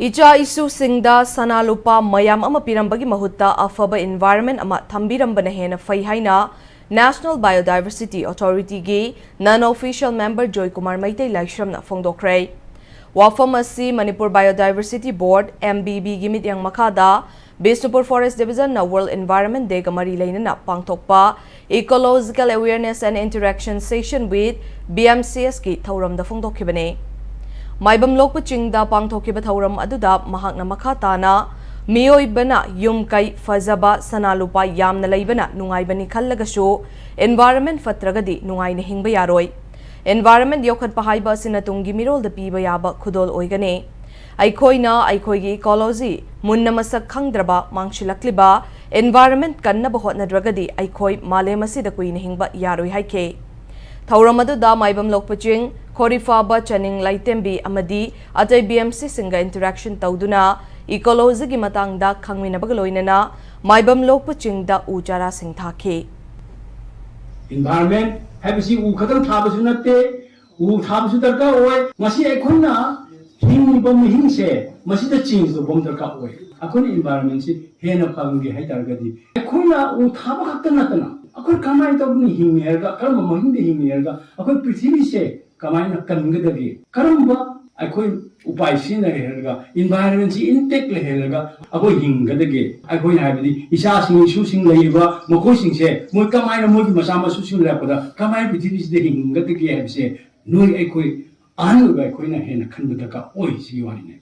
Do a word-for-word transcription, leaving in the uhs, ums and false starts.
ꯏꯆꯥ ꯏꯁꯨꯁꯤꯡꯗ ꯁꯅꯥ ꯂꯨꯄꯥ ꯃꯌꯥꯝ ꯑꯃ ꯄꯤꯔꯝꯕꯒꯤ ꯃꯍꯨꯠꯇ ꯑꯐꯕ environment ꯑꯃ ꯊꯝꯕꯤꯔꯝꯕꯅ ꯍꯦꯟꯅ ꯐꯩ ꯍꯥꯏꯅ National Biodiversity Authority ꯒꯤ non official member Joykumar Meitei ꯂꯥꯏꯁ꯭ꯔꯝꯅ ꯐꯣꯡꯗꯣꯛꯈ꯭ꯔꯦ꯫ ꯋꯥꯐꯝ ꯑꯁꯤ Manipur Biodiversity Board, M B B ꯒꯤ ꯃꯤꯠꯌꯦꯡ ꯃꯈꯥꯗ ꯕꯤꯁꯅꯨꯄꯨꯔ Forest Division ꯅ World Environment Day ꯒ ꯃꯔꯤ ꯂꯩꯅꯅ ꯄꯥꯡꯊꯣꯛꯄ Ecological Awareness and Interaction Session with B M C S ꯀꯤ ꯊꯧꯔꯝꯗ ꯐꯣꯡꯗꯣꯛꯈꯤꯕꯅꯤ꯫ ꯃꯥꯏꯕꯝ ꯂꯣꯛꯄ ꯆꯤꯡꯗ ꯄꯥꯡꯊꯣꯛꯈꯤꯕ ꯊꯧꯔꯝ ꯑꯗꯨꯗ ꯃꯍꯥꯛꯅ ꯃꯈꯥ ꯇꯥꯅ, ꯃꯤꯑꯣꯏꯕꯅ ꯌꯨꯝ ꯀꯩ ꯐꯖꯕ, ꯁꯅꯥ ꯂꯨꯄꯥ ꯌꯥꯝꯅ ꯂꯩꯕꯅ ꯅꯨꯡꯉꯥꯏꯕꯅꯤ ꯈꯜꯂꯒꯁꯨ environment ꯐꯠꯇ꯭ꯔꯒꯗꯤ ꯅꯨꯡꯉꯥꯏꯅ ꯍꯤꯡꯕ ꯌꯥꯔꯣꯏ꯫ Environment ꯌꯣꯛꯈꯠꯄ ꯍꯥꯏꯕ ꯑꯁꯤꯅ ꯇꯨꯡꯒꯤ ꯃꯤꯔꯣꯜꯗ ꯄꯤꯕ ꯌꯥꯕ ꯈꯨꯗꯣꯜ ꯑꯣꯏꯒꯅꯤ꯫ ꯑꯩꯈꯣꯏꯅ ꯑꯩꯈꯣꯏꯒꯤ ecology ꯃꯨꯟꯅ ꯃꯁꯛ ꯈꯪꯗ꯭ꯔꯕ ꯃꯥꯡꯁꯤꯜꯂꯛꯂꯤꯕ environment ꯀꯟꯅꯕ ꯍꯣꯠꯅꯗ꯭ꯔꯒꯗꯤ ꯑꯩꯈꯣꯏ ꯃꯥꯂꯦꯝ ꯑꯁꯤꯗ ꯀꯨꯏꯅ ꯍꯤꯡꯕ ꯌꯥꯔꯣꯏ ꯍꯥꯏꯈꯤ꯫ ꯊꯧꯔꯝ ꯑꯗꯨꯗ ꯃꯥꯏꯕꯝ ꯂꯣꯛꯄ ꯆꯤꯡ, ꯈꯣꯔꯤꯐꯥꯕ ꯆꯅꯤꯡ ꯂꯥꯏꯇꯦꯝꯕꯤ ꯑꯃꯗꯤ ꯑꯇꯩ B M C ꯁꯤꯡꯒ interaction ꯇꯧꯗꯨꯅ ecology ꯒꯤ ꯃꯇꯥꯡꯗ ꯈꯪꯃꯤꯟꯅꯕꯒ ꯂꯣꯏꯅꯅ ꯃꯥꯏꯕꯝ ꯂꯣꯛꯄ ꯆꯤꯡꯗ ꯎ ꯆꯥꯔꯥꯁꯤꯡ ꯊꯥꯈꯤ꯫ Environment ꯍꯥꯏꯕꯁꯤ ꯎ ꯈꯛꯇꯪ ꯊꯥꯕꯁꯨ ꯅꯠꯇꯦ, ꯎ ꯊꯥꯕꯁꯨ ꯗꯔꯀꯥꯔ ꯑꯣꯏ꯫ ꯃꯁꯤ ꯑꯩꯈꯣꯏꯅ ꯍꯤꯡꯂꯤꯕ ꯃꯍꯤꯡꯁꯦ ꯃꯁꯤꯗ change ꯇꯧꯕ ꯑꯃ ꯗꯔꯀꯥꯔ ꯑꯣꯏ꯫ ꯑꯩꯈꯣꯏꯅ environment ꯁꯤ ꯍꯦꯟꯅ ꯐꯍꯟꯒꯦ ꯍꯥꯏ ꯇꯥꯔꯒꯗꯤ ꯑꯩꯈꯣꯏꯅ ꯎ ꯊꯥꯕ ꯈꯛꯇ ꯅꯠꯇꯅ ꯑꯩꯈꯣꯏ ꯀꯃꯥꯏꯅ ꯇꯧꯗꯅ ꯍꯤꯡꯉꯦ ꯍꯥꯏꯔꯒ, ꯀꯔꯝꯕ ꯃꯍꯤꯡꯗ ꯍꯤꯡꯉꯦ ꯍꯥꯏꯔꯒ, ꯑꯩꯈꯣꯏ ꯄ꯭ꯔꯤꯊꯤꯕꯤꯁꯦ ꯀꯃꯥꯏꯅ ꯀꯟꯒꯗꯒꯦ, ꯀꯔꯝꯕ ꯑꯩꯈꯣꯏ ꯎꯄꯥꯏ ꯁꯤꯖꯤꯟꯅꯒꯦ ꯍꯥꯏꯔꯒ environment ꯁꯤ intact ꯂꯩꯍꯜꯂꯒ ꯑꯩꯈꯣꯏ ꯍꯤꯡꯒꯗꯒꯦ, ꯑꯩꯈꯣꯏꯅ ꯍꯥꯏꯕꯗꯤ ꯏꯆꯥꯁꯤꯡ ꯏꯁꯨꯁꯤꯡ ꯂꯩꯔꯤꯕ ꯃꯈꯣꯏꯁꯤꯡꯁꯦ ꯃꯣꯏ ꯀꯃꯥꯏꯅ ꯃꯣꯏꯒꯤ ꯃꯆꯥ ꯃꯁꯨꯁꯤꯡ ꯂꯩꯔꯛꯄꯗ ꯀꯃꯥꯏꯅ ꯄ꯭ꯔꯤꯊꯤꯕꯤꯁꯤꯗ ꯍꯤꯡꯒꯗꯒꯦ ꯍꯥꯏꯕꯁꯦ ꯅꯣꯏ ꯑꯩꯈꯣꯏ ꯑꯍꯟ ꯑꯣꯏꯕ ꯑꯩꯈꯣꯏꯅ ꯍꯦꯟꯅ ꯈꯟꯕ ꯗꯔꯀꯥꯔ ꯑꯣꯏ꯫ ꯁꯤꯒꯤ ꯋꯥꯔꯤꯅꯦ꯫